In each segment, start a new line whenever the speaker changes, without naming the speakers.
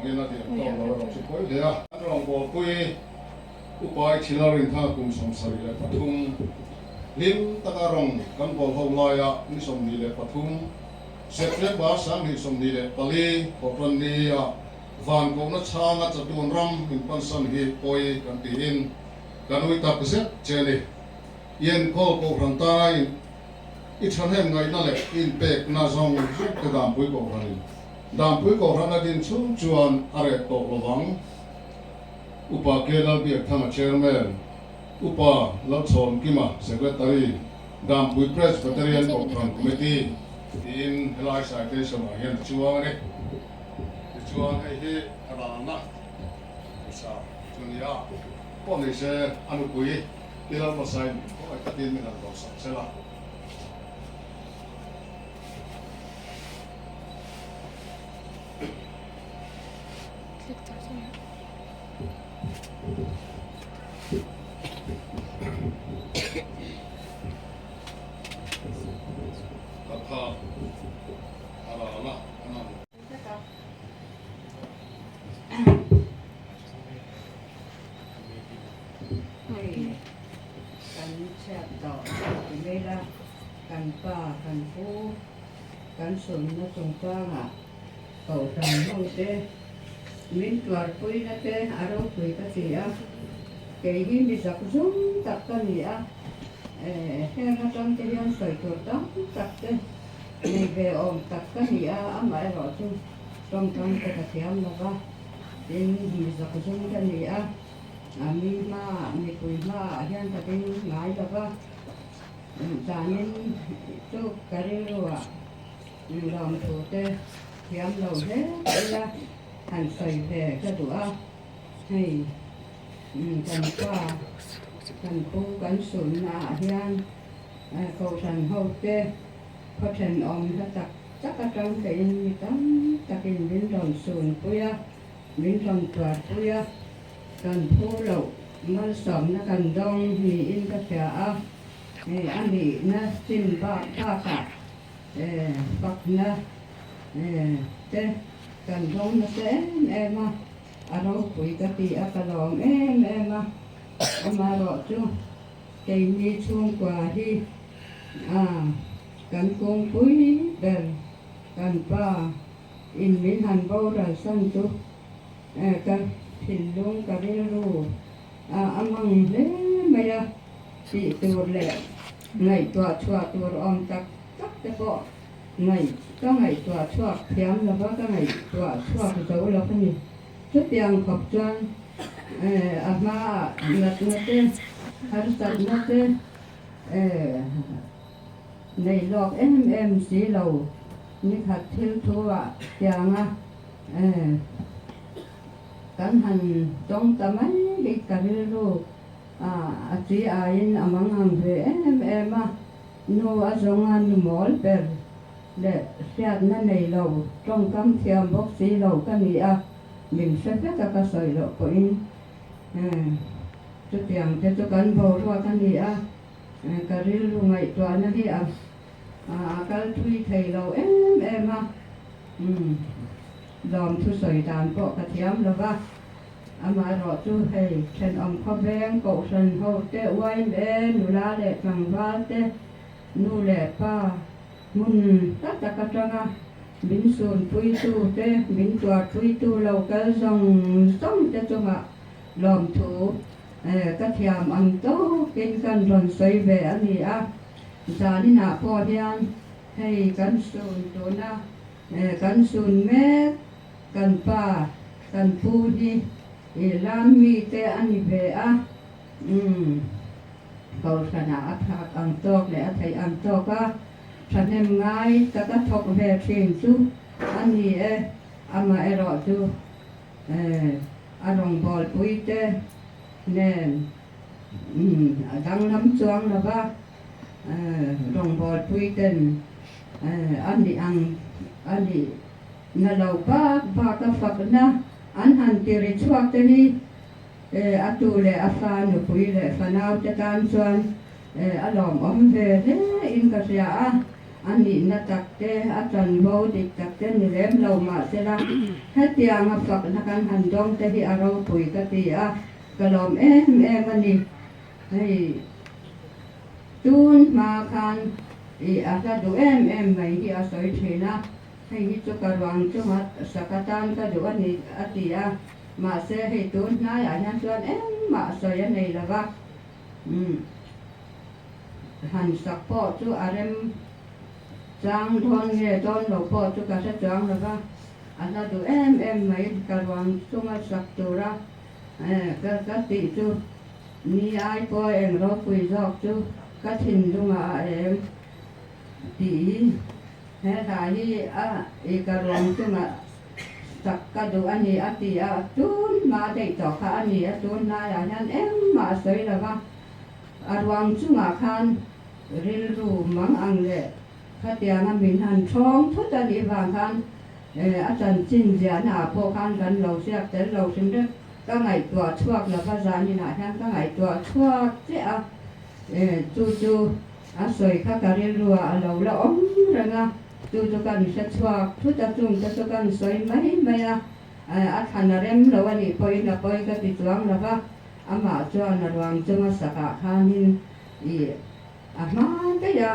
avangin a diam tawk lo erawh chu pawi hle a. An rawngbawlpui Upa i thil a rin kha kum 73 hlim taka rawng kan bawl ho laia ni 23 September 2024 Thawhtan ni a van kohna chhanga chatuan ram min pansan hi pawi kan tiin kan ui tak zet che a ni. I enkawl kohhran tana in i thahnem ngaihna leh i inpekna zawng zawng te Dampui Kohhranin Dampui Kohhran a din chhung chuan a reh tawh lovang. Upa K. Lalbiakthanga Chairman, Upa Lalchhawnkima Secretary, Dampui Presbyterian Kohhran Committee tiin helai citation ah hian a chuang a ni. Tichuan hei hi a ralna pawisa chu a ni a, pawh ni se a nupui Pi Lalhmasain min khawngaih takin min han hlawhsak sela. Katha a ral a, an han.
Hei kan chhiat tawh ti mai la, kan pa kan pu kan sunna chungchangah Kohhran ho te min tuarpuina te a ropui ka ti a, kei hi mi zak zum tak ka ni a, heng atang te hian sawi tur tam tak te nei ve awm tak ka ni a, amaherawh chu tawngkam te ka thiam lo va, tin mi zak zum ka ni a, mi hmaah mipui hmaah hian ka ding ngai lo va, zanin chu ka rilruah. Lawmthu te thiam lo hle ila han sawi ve ka duh a, hei kan pa kan pu kan sunna ah hian kohhran ho te khaw thenawm hla tak tak atang theihin mi tam takin min rawn sun pui a, min rawn tuar pui a, kan phu loh malsawmna kan dawng niin ka hria a, a nihna chin bak bakah Fakna te kan dawng nasa em em a, a ropui ka ti a, ka lawm em em a. Amaherawhchu keini chhungkua hi kan kungpui ber kan pa in min han boral san chu ka thinlung ka rilru a mang hle mai a, tih tur leh Ngaihtuah chhuah tur awm tak tak te pawh ngaih ka ngaihtuah chhuak thiam lo va, ka ngaihtuah chhuak zo lo a ni. Chutiang khawp chuan a hmaah natna te, harsatna te nei lawk em em si lo nikhat thil thu ah tianga kan han tawng ta mai hi ka rilru A chi aiin a mang ang ve em em a, nu a zawng a nu mawl ber leh hriatna nei lo, tawngkam thiam bawk si lo ka ni a, min hre vek a ka sawi loh pawhin chutiang te chu kan boruak a ni a, ka rilru ngaihtuahna hi a kal thui thei lo em em a, lawmthu sawi dan pawh ka thiam lo va. Amaherawh chu hei thenawm khawveng kohhran ho te, YMA nula leh tlangval te, nu leh pa hmun hla tak atanga min sunpuitu te, min tuarpuitu lo kal zawng zawng te chungah lawmthu ka thiam ang tawkin kan rawn sawi ve a ni a. Zaninah pawh hian hei kan sun tuna kan sun mek Kan pa, kan pu hi i lam mite a ni ve a, umm, Kohhranah a thlak ang tawk leh a theih ang tawk a thahnem ngai taka thawk ve thin chu a ni e, amaherawh chu a rawngbawlpui te nen a danglam chuang lo va, rawngbawlpui ten a nih ang a nih. Na lo bak bak a fakna an han ti ri chhuak te hi a tu leh a fa nupui leh fanau te tan chuan a lawmawm ve hle in ka hria a. A nihna tak te, a chanvo dik tak te ni lem lo mahsela, hetianga fakna kan han dawng te hi a ropui ka ti a, ka lawm em em a ni. Hei tun hma khan i a hla duh em em mai hi a sawi thin a, hei hi chu ka ruang chunga sak atan ka duh a ni a ti a, mahse hei tun hnaiah hian chuan engmah sawi a nei lo va, umm han sak pawh chu a rem chang dawn nge dawn lo pawh chu ka hre chuang lo va, a hla duh em em mai ka ruang chunga sak tura ka ka tih chu. Ni ai pawh eng ropui zawk chu ka thinlungah a eng tih hi he hla hi a i ka ruang chungah sak ka duh a ni a ti a, tun hma daih tawh kha a ni a, tun hnaiah hian engmah a sawi lo va, a ruang chungah khan rilru mang ang leh khatianga min han thawng thut a nih vang khan a chanchin ziahnaah pawh khan kan lo hriak tel lo hrim reng. Ka ngaihtuah chhuak lova zaninah hian ka ngaihtuah chhuak che a, chu chu a sawi kha ka rilruah a lo la awm reng a, chu chu kan hre chhuak thut a, chung te chu kan sawi mai mai a, a thlan a rem lo a nih pawhin a pawi ka ti chuang lova, amah chuan a ruang chunga sakah khanin ih a hma daih a,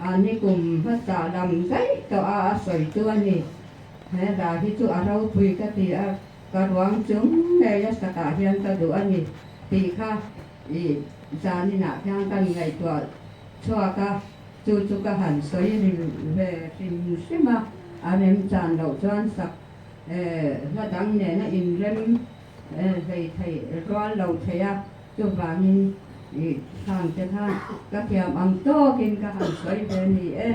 a nikum hmasa lam daih tawh a a sawi chu a ni, he hla hi chu a ropui ka ti a. Ka ruang chung ngei a sakah hian ka duh a ni tih kha i zaninah hian kan ngaihtuah chhuak a, chu chu ka han sawi ri ve hrim hrim a, a remchan loh chuan sak hla dang nena inrem hlei thei rual lo thei a, chuvangin i thangte kha ka thiam ang tawkin ka han sawi ve ni e.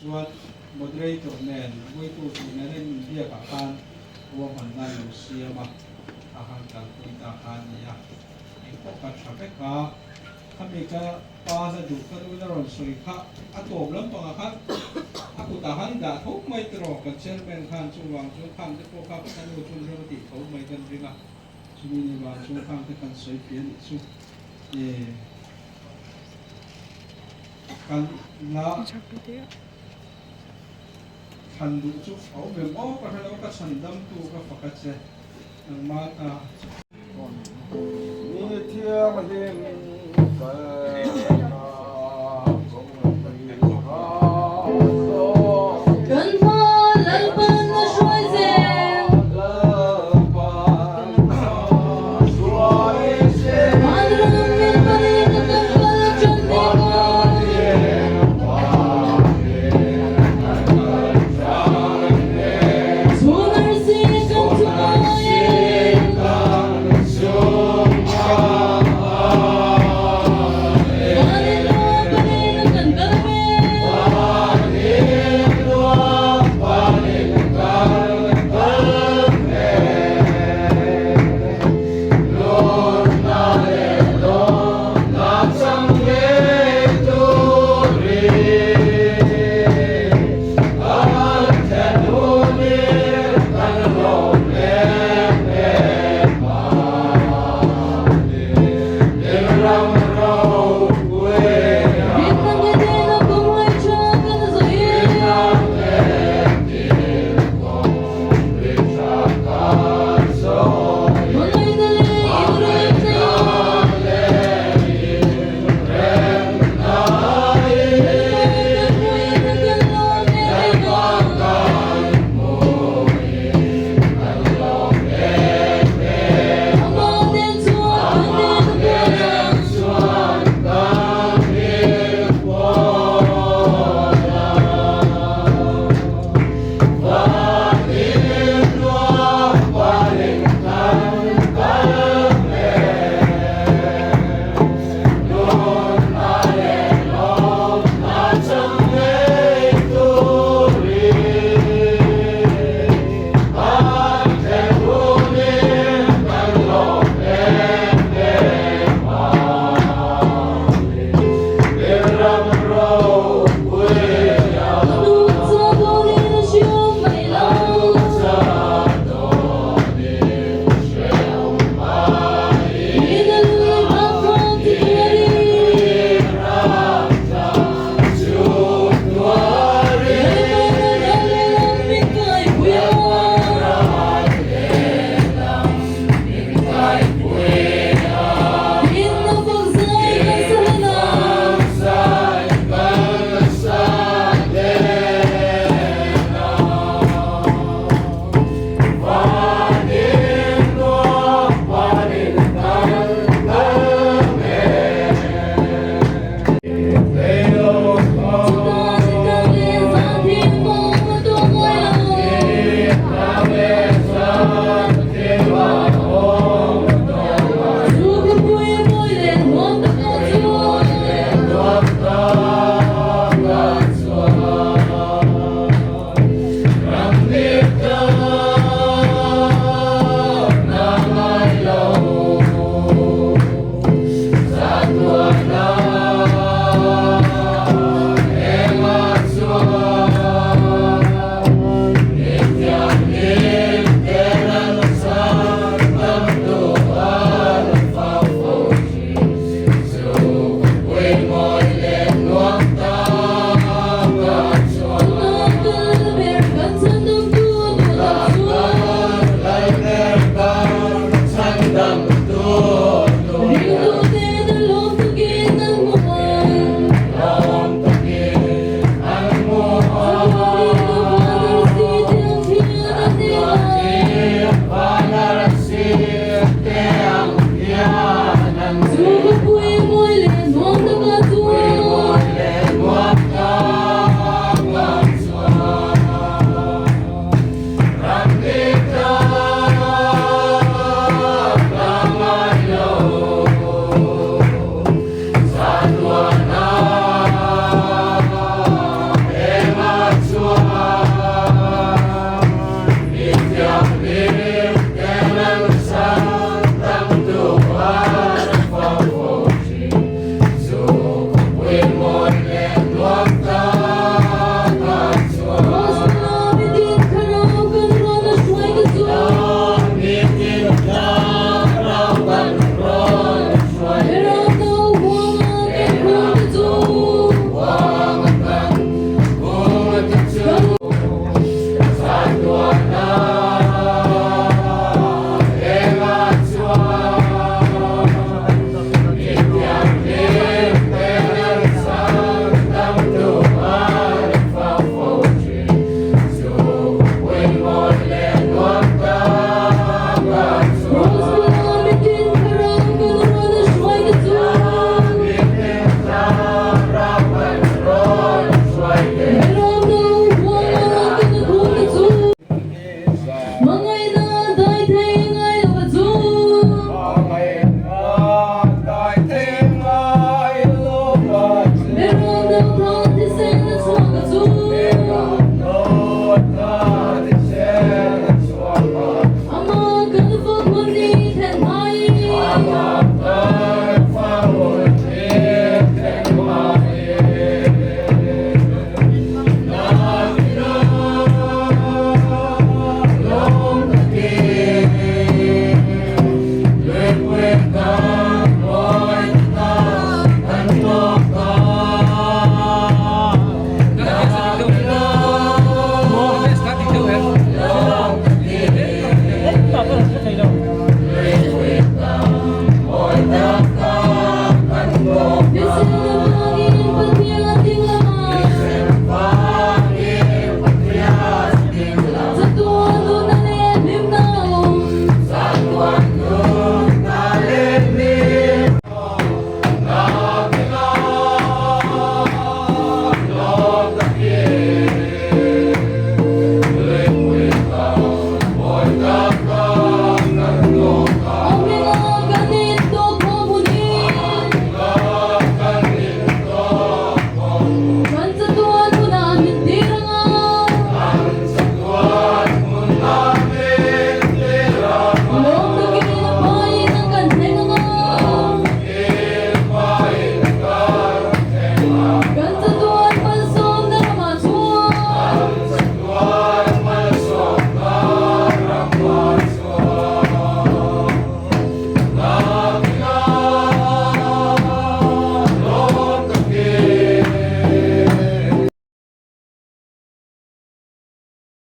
Chuan Moderator nen Vuitu tih nen a inbiak ah khan ruahmanna lo siam a, a han kalpui ta kha a ni a, engpawh ka tha vek a, khami ka pa hla duh ka nuin a rawn sawi kha a tawp lampangah khan a kutah khan i dah tho mai tiraw kan chairman khan chuvang chuan khang te pawh kha ka nu chuan rem a tih tho mai kan ring a, chumi ni vang chuan khang te kan sawi piah a nih chu e kan la. Thlan duh chu a awm em aw ka hrelo ka chhan dam tu ka fak a che nangmah ta.
Mi thianghlim.